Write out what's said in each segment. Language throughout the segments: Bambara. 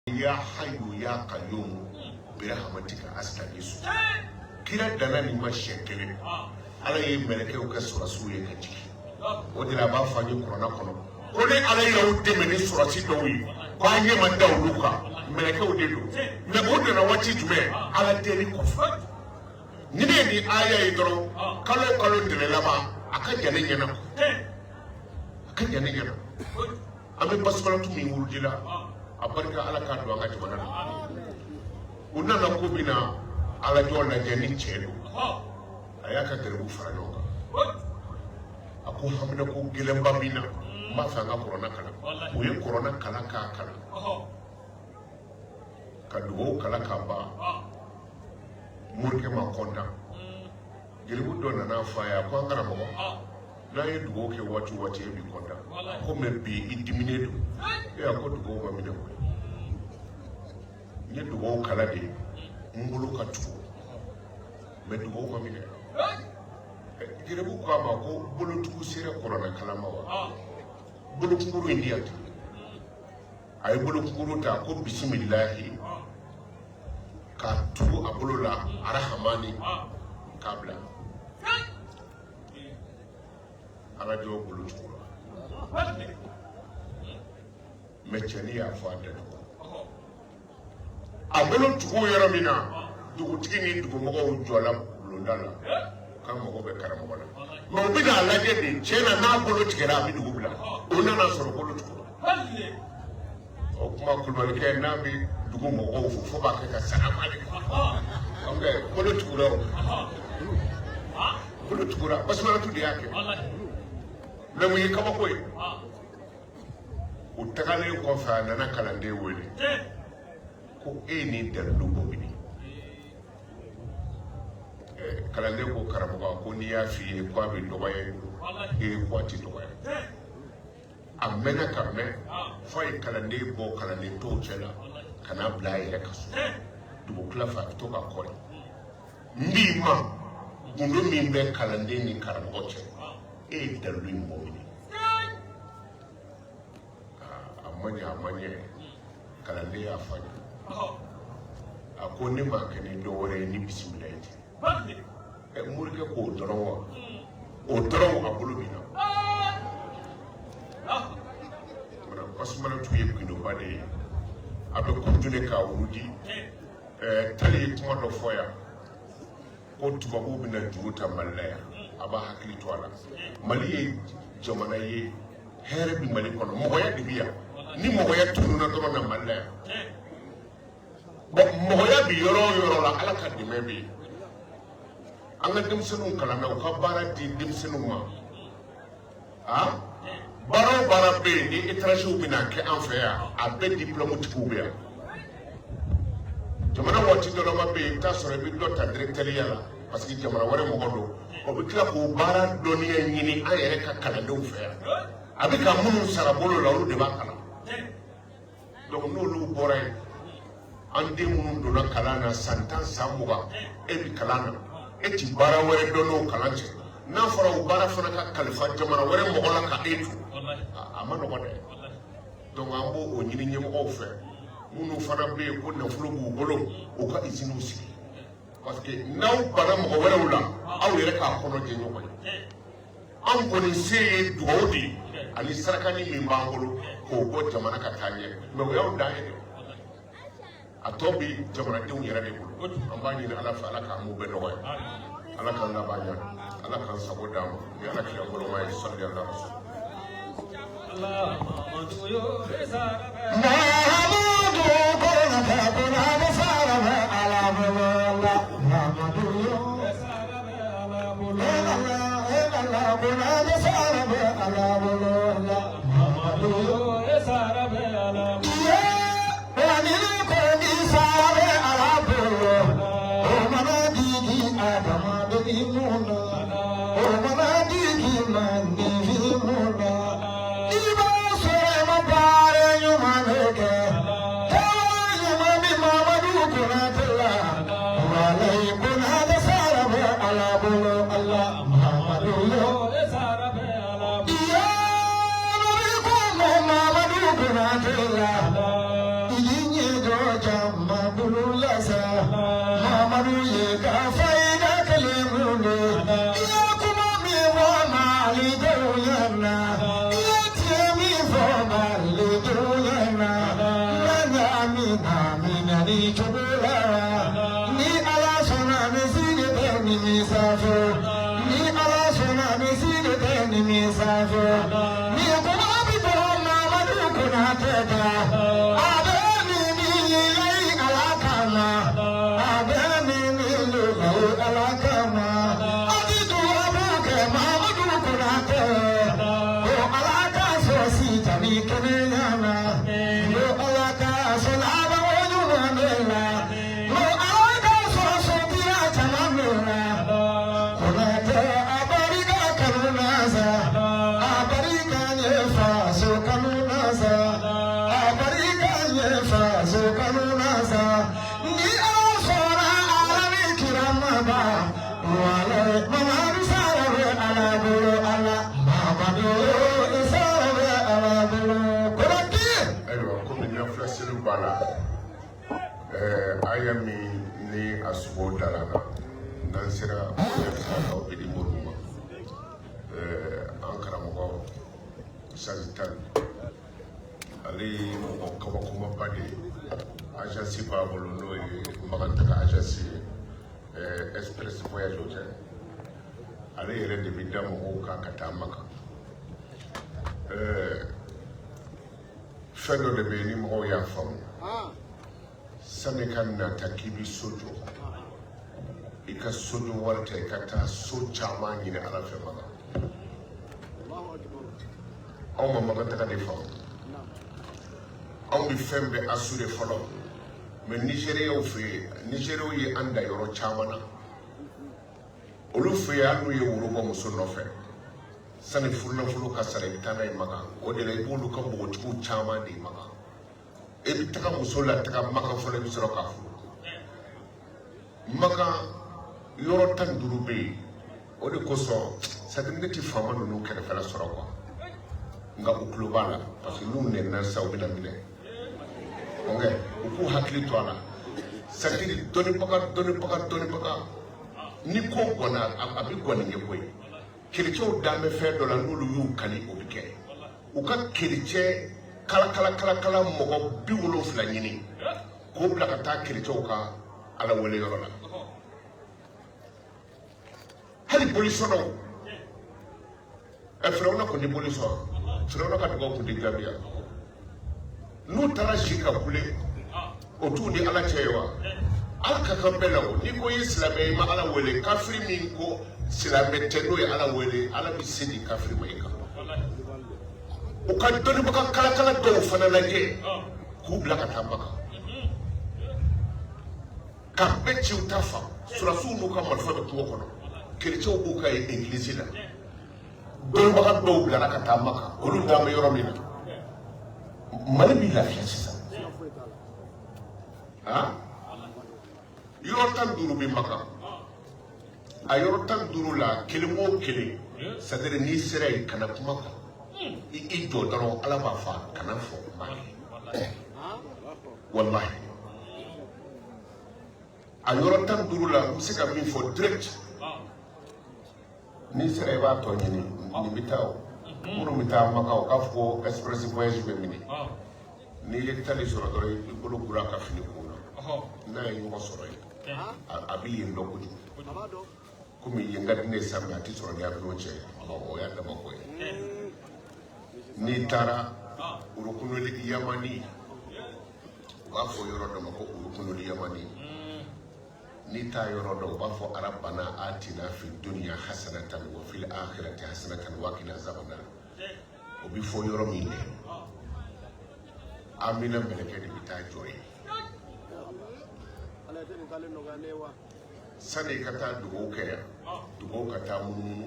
Ya hayu ya kayyum birahamatika astagisu. Kira danna nin ma siɲɛ kelen, Ala ye mɛlɛkɛw kɛ sɔrɔsiw ye ka jigin. O de la a b'a fɔ an ye kuranɛ kɔnɔ ko ni Ala y'aw dɛmɛ ni sɔrɔsi dɔw ye, ko an ɲɛ ma da olu kan, mɛlɛkɛw de don. Mais o nana waati jumɛn? Ala deli kɔfɛ. Ni ne ye nin aya ye dɔrɔn, kalo o kalo ntɛnɛn laban, a ka jan ne ɲɛna, a ka jan ne ɲɛna. An bɛ basimalatu min wurudi la, a barika Ala k'a don an ka jamana na. U nana ko bɛna alajɔ lajɛ ni cɛ don. A y'a ka garibu fara ɲɔgɔn kan, a ko hamina ko gɛlɛnba min na, n b'a fɛ an ka kuranɛ kalan. U ye kuranɛ kalan k'a kalan, ka dugawu kalan k'a ban. Morikɛ ma kɔntan. Garibu dɔ nana fɔ a ye, a ko an karamɔgɔ, n'an ye dugawu kɛ waati o waati, e b'i kɔntan ko, mais bi i diminen don. E a ko dugawu ma minɛ koyi. N ye dugawu kalan de, n bolo ka tugu, mais dugawu ma minɛ. Garibu ko a ma ko bolotugu sera kuranɛ kalan ma wa? Bolokunguru in di yan ten. A ye bolokunguru ta, ko bisimilahi, k'a tugu a bolo la, arahamani, k'a bila. Alajɔ bolo tugura. Mais cɛnin y'a fɔ a dacogo, a bolo tugu yɔrɔ min na, dugutigi ni dugumɔgɔw jɔla bulonda la k'an mago bɛ karamɔgɔ la. Mais u bɛna a lajɛ de, tiɲɛ na, n'a bolo tigɛra, a bɛ dugu bila. O nana sɔrɔ bolo tugura. O kuma, kulubalikɛ n'a bɛ dugu mɔgɔw fo, fo b'a kɛ ka salama aleykum. Bolo tugura, o bolo tugura, basimalatu de y'a kɛ. Mais mun ye kabako ye? O tagalen kɔfɛ, a nana kalanden wele ko e ye nin dalilu bɔ mini? Kalanden ko karamɔgɔ, ko n'i y'a f'i ye ko a bɛ dɔgɔya i bolo, ee, ko a ti dɔgɔya. A mɛnna ka mɛn fo a ye kalanden bɔ kalanden tɔw cɛ la ka n'a bila a yɛrɛ ka so. Dugukila fɛ, a bɛ to ka kɔri. N b'i ma gundo min bɛ kalanden ni karamɔgɔ cɛ, e ye dalilu in bɔ mini? A ma ɲɛ, a ma ɲɛ. Kalanden y'a fɔ a ɲɛna, a ko ne m'a kɛ ni dɔ wɛrɛ ye ni bisimila ye tɛ. Morikɛ k'o dɔrɔn wa? O dɔrɔn, a bolo min na. Basimalatu ye gundoba de ye. A bɛ continuer k'a wurudi. Tali ye kuma dɔ fɔ yan ko tubabuw bɛna juru ta Mali la yan. A b'a hakili to a la. Mali ye jamana ye, hɛrɛ bɛ Mali kɔnɔ, mɔgɔya de bɛ yan. Ni mɔgɔya tununna dɔrɔn na Mali la yan. Bon, mɔgɔya bɛ yɔrɔ o yɔrɔ la, Ala ka dɛmɛ bɛ yen. An ka denmisɛnninw kalan na, u ka baara di denmisɛnninw ma. A baara o baara bɛ yen ni étrangers bɛna kɛ an fɛ yan, a bɛɛ diplôme tigiw bɛ yan. Jamana waati dɔ la bɛ yen, i bɛ taa sɔrɔ i bɛ dɔ ta directeur la parce que jamana wɛrɛ mɔgɔ don. O bɛ tila k'o baara dɔnniya ɲini an yɛrɛ ka kalandenw fɛ yan. A bɛ ka minnu sara bolo la, olu de b'a kalan. Donc n'olu bɔra yen, an den minnu donna kalan na san 10, san 20, e bɛ kalan na, e ti baara wɛrɛ dɔn n'o kalan cɛ. N'a fɔra o baara fana ka kalifa jamana wɛrɛ mɔgɔ la ka e to, a ma nɔgɔ dɛ. Donc an b'o o ɲini ɲɛmɔgɔw fɛ, minnu fana bɛ yen ko nafolo b'u bolo, u ka usines sigi, parce que n'aw banna mɔgɔ wɛrɛw la, aw yɛrɛ k'a kɔnɔ jɛ ɲɔgɔn ye. Anw kɔni se ye dugawu de ye ani sarakani min b'an bolo k'o bɔ jamana ka taa ɲɛ. Mais o y'anw dan ye dɛ, a tɔ bɛ jamanadenw yɛrɛ de bolo. An b'a ɲini Ala fɛ, Ala k'an m'u bɛɛ nɔgɔya, Ala k'an laban ɲɛ, Ala k'an sago d'an ma ni Ala kira boloma ye. Sali ala rasul. na minɛni cogo la. Ni Ala sɔnna misiri bɛ nimisa fɛ. Ni Ala sɔnna misiri bɛ nimisa fɛ. Ni kuma bɛ bɔ Mamadu Konatɛ da. A bɛ min lilayi Ala kama. A bɛ min lilayi Ala kama. A ti dubabu kɛ Mamadu Konatɛ. Ko Ala ka sɔn si jani kɛnɛya la. Ko Ala ka sɔn labanko ɲuman de la. Ko Ala ka sɔn sotiya caman de la. Konatɛ a barika kanu na sa. A barika ye faso kanu na sa. A barika ye faso kanu na sa. Ni Ala sɔnna Ala ni kira ma ba. Walayi Mamadu sara bɛ Ala bolo Ala. Mamadu sara bɛ Ala bolo. Konatɛ. Ayiwa, komi nafila seliw b'a la, aya min ni a sogo dara na, n'an sera o bɛ di moriw ma. An karamɔgɔ Sazi Tall, ale ye mɔgɔ kabakomaba de ye. Agence b'a bolo, n'o ye Makan agence ye, Express Voyage Hotel. Ale yɛrɛ de bɛ da mɔgɔw kan ka taa Maka. Fɛn dɔ de bɛ yen ni mɔgɔw y'a faamu, sani ka nata k'i bɛ so jɔ, i ka sojɔ wari ta, i ka taa so caman ɲini Ala fɛ Maka. Anw ma Makan taga de faamu. Anw bɛ fɛn bɛɛ assuré fɔlɔ, mais Nigériyaw fɛ yen, Nigériyaw ye an da yɔrɔ caman na. Olu fɛ yen, hali n'u ye woro bɔ muso nɔfɛ, sani furunafolo ka sara, i bɛ taa n'a ye Makan. O de la i b'olu ka npogotigiw caman de ye Makan. E bɛ taga muso la taga Makan fɔlɔ, i bɛ sɔrɔ k'a furu. Makan yɔrɔ 15 bɛ yen. O de kosɔn, c'est à dire ne tɛ faama ninnu kɛrɛfɛla sɔrɔ quoi, nka u tulo b'a la, parce que n'u nɛnina sisan, u bɛna minɛ. Ok, u k'u hakili to a la. C'est à dire dɔnnibaga, dɔnnibaga, dɔnnibaga, ni ko gɔnna, a bɛ gɔni kɛ koyi. Kerecɛnw dan bɛ fɛn dɔ la, n'olu y'u kali, o bɛ kɛ. U ka kerecɛn kala kala kala kala mɔgɔ 70 ɲini k'o bila ka taa kerecɛnw ka Ala wele yɔrɔ la. Hali bolisɔnnaw, ɛ, Firawuna kun tɛ boli sɔn? Firawuna ka dugawu kun tɛ jaabi yan. N'u taara si ka kule, o t'u ni Ala cɛ ye wa? Ala ka kan bɛɛ la. O n'i ko i ye silamɛ, i ma Ala wele, kafiri min ko silamɛ tɛ, n'o ye Ala wele, Ala bɛ se di kafiri ma i kan. U ka dɔnnibaga kalakala dɔw fana lajɛ k'u bila ka taa Maka ka bɛɛ ci u ta fan. Surasiw n'u ka marifa bɛ kungo kɔnɔ, kerecɛnw b'u ka egilizi la. Dɔnnibaga dɔw bilara ka taa Maka, olu dan bɛ yɔrɔ min na. Mali b'i lafiya sisan. Han, yɔrɔ 15 bɛ Maka. A yɔrɔ 15 la, kelen o kelen, c'est à dire n'i sera yen, kana kuma kan, i jɔ dɔrɔn, Ala b'a fɔ a kana fɔ kuma kɛ. Walahi, a yɔrɔ 15 la, n bɛ se ka min fɔ direct, n'i sera, i b'a tɔ ɲini. Nin bɛ taa, o minnu bɛ taa Maka, o k'a fɔ ko Express Voyage bɛ minɛ. N'i ye tali sɔrɔ dɔrɔn, i bolo gula ka fini kun na, n'a ye ɲɔgɔn sɔrɔ yen, a bɛ yen dɔn kojugu. Komi yen ka di ne ye sa, mais a tɛ sɔrɔ ni avion cɛ. O y'a dama ko ye. N'i taara Urukunuli Yamani, u b'a fɔ yɔrɔ dɔ ma ko Urukunuli Yamani. N'i t'a yɔrɔ dɔn, u b'a fɔ arabana atina fi dunya hasanatan wa fil akhirati hasanatan wa qina azaban nar. O bɛ fɔ yɔrɔ min dɛ, amina mɛlɛkɛ de bɛ taa jɔ yen. Sani i ka taa dugawu kɛ yan, dugawu ka taa munumunu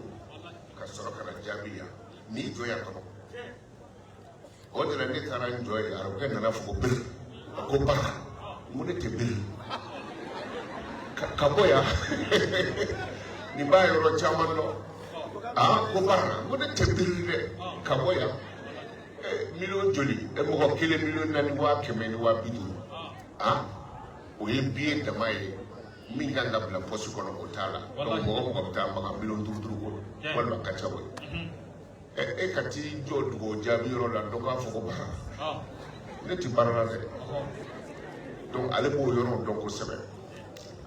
ka sɔrɔ ka na jaabi yan, n'i jɔ yan kɔnɔ. O de la ne taara n jɔ yen, arabukɛ nana fɔ ko biri, a ko bara. N ko ne tɛ biri ka bɔ yan. Nin b'a yɔrɔ caman dɔn. Aa, ko bara. N ko ne tɛ biri dɛ, ka bɔ yan. Miliyɔn joli? Mɔgɔ kelen 4,450,000. Aa, o ye billet dama ye. Min kan ka bila pɔsi kɔnɔ, o t'a la. Donc mɔgɔ mɔgɔ bɛ taa Maka, miliyɔn duuru duuru ko walima ka ca o ye. E ka t'i jɔ dugawu jaabi yɔrɔ la, dɔ k'a fɔ ko bara. Ne tɛ baara la dɛ. Donc ale b'o yɔrɔ dɔn kosɛbɛ.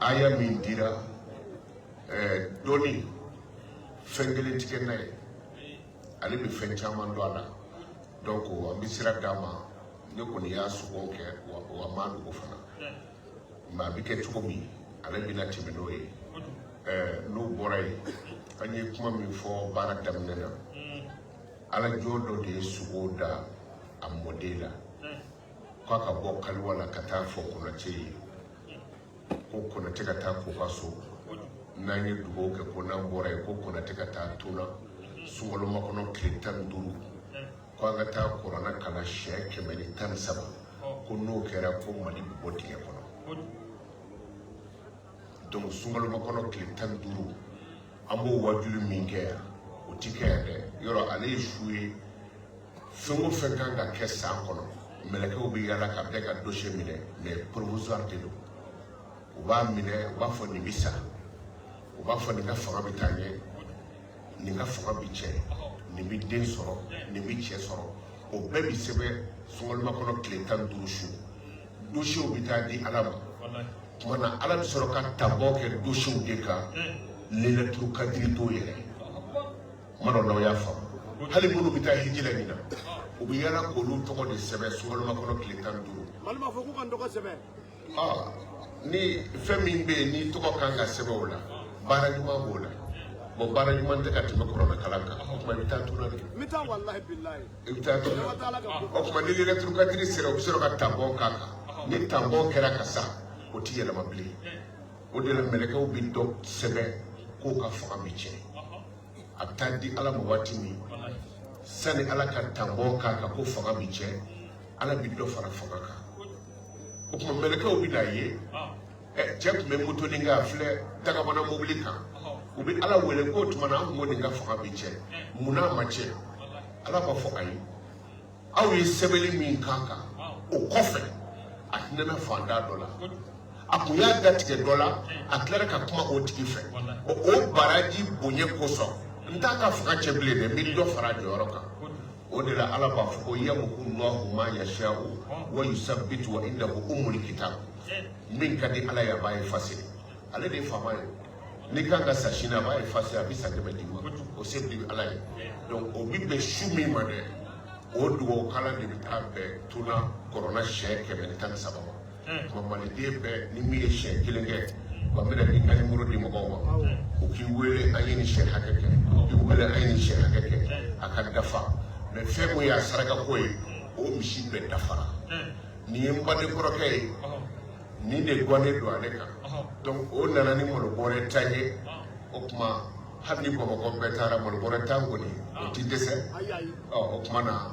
Aya min dira, dɔnni fɛn kelen tigɛ n'a ye, ale bɛ fɛn caman dɔn a la. Donc an bɛ sira d'a ma. Ne kɔni y'a sogo kɛ wa m'a dogo fana, mais a bɛ kɛ cogo min, ale bɛna tɛmɛ n'o ye. N'o bɔra yen, an ye kuma min fɔ baara daminɛ na, alajɔ dɔ de ye sogo da a mɔden la k'a ka bɔ kaliwa la ka taa fɔ Konate ye ko Konate ka taa k'u ka so. N'an ye dugawu kɛ ko n'an bɔra yen, ko Konate ka taa Tuna sunkalo makɔnɔ tile 15, ko an ka taa kuranɛ kalan siɲɛ 113, ko n'o kɛra ko Mali bɛ bɔ dingɛ kɔnɔ. Donc sunkalo makɔnɔ tile 15, an b'o wajuli min kɛ yan, o ti kɛ yan dɛ. Yɔrɔ ale ye su ye, fɛn o fɛn kan ka kɛ san kɔnɔ, mɛlɛkɛw bɛ yaala ka bɛɛ ka dossier minɛ, mais provisoire de don. U b'a minɛ, u b'a fɔ nin bɛ sa, u b'a fɔ nin ka fanga bɛ taa ɲɛ, nin ka fanga bɛ cɛ, nin bɛ den sɔrɔ, nin bɛ cɛ sɔrɔ. O bɛɛ bɛ sɛbɛn sunkalo makɔnɔ tile 15 su. Dossierw bɛ taa di Ala ma. Tuma na Ala bɛ sɔrɔ ka tabɔ kɛ dossierw de kan. Lailatul Kadiri t'o yɛrɛ kuma dɔ n'aw y'a faamu. Hali minnu bɛ taa hiji la ɲinan, u bɛ yaala k'olu tɔgɔ de sɛbɛn sunkalo makɔnɔ tile 15. Mali b'a fɔ k'u ka n tɔgɔ sɛbɛn. Ni fɛn min bɛ yen n'i tɔgɔ kan ka sɛbɛn o la, baara ɲuman b'o la. Bon, baara ɲuman tɛ ka tɛmɛ kuranɛ kalan kan. O tuma i bɛ taa tuna de. N bɛ taa, walahi bilahi. I bɛ taa tuna. O tuma ni Lailatul Kadiri sera, u bɛ sɔrɔ ka tanbɔn k'a kan. Ni tanbɔn kɛra ka sa, o tɛ yɛlɛma bilen. O de la mɛlɛkɛw bɛ dɔ sɛbɛn k'o ka fanga bɛ tiɲɛ. A bɛ taa di Ala ma waati min, sani Ala ka tanbɔn k'a kan ko fanga bɛ tiɲɛ, Ala bɛ dɔ fara fanga kan. O tuma mɛlɛkɛw bɛ n'a ye cɛ tun bɛ motonin kan, a filɛ dagabana mobili kan. U bɛ Ala wele k'o tuma na an kun ko nin ka fanga bɛ tiɲɛ, munna a ma tiɲɛ? Ala b'a fɔ ayi, aw ye sɛbɛnni min k'a kan, o kɔfɛ a hinɛna fantan dɔ la, a kun y'a datigɛ dɔ la, a tilara ka kuma o tigi fɛ. O baraji bonya kosɔn, n t'a ka fanga cɛ bilen dɛ, n bɛ dɔ fara a jɔyɔrɔ kan. O de la Ala b'a fɔ ko yamhu Allahu ma yasha'u wa yusabbitu wa indahu ummul kitab. Min ka di Ala ye, a b'a effacer. Ale de ye faama ye. N'i kan ka sa sini, a b'a effacer, a bɛ san 100 d'i ma. O se de bɛ Ala ye. Donc o bɛ bɛn su min ma dɛ, o dugawu kalan de bɛ taa bɛn tuna kɔrɔna siɲɛ 113 ma. Tuma maliden bɛɛ, ni min ye siɲɛ kelen kɛ, wa n bɛna i ka nimoro di mɔgɔw ma, u k'i wele an ye nin siɲɛ hakɛ kɛ, u k'i wele an ye nin siɲɛ hakɛ kɛ, a ka dafa. Mais fɛn mun y'a saraka ko ye, o misi bɛɛ dafara. Nin ye n baden kɔrɔkɛ ye, nin de gannen don ale kan. Donc o nana ni malo bɔrɛ 10 ye. O tuma hali ni Bamakɔ bɛɛ taara, malo bɔrɛ 10 kɔni o ti dɛsɛ. Ɔ o tuma na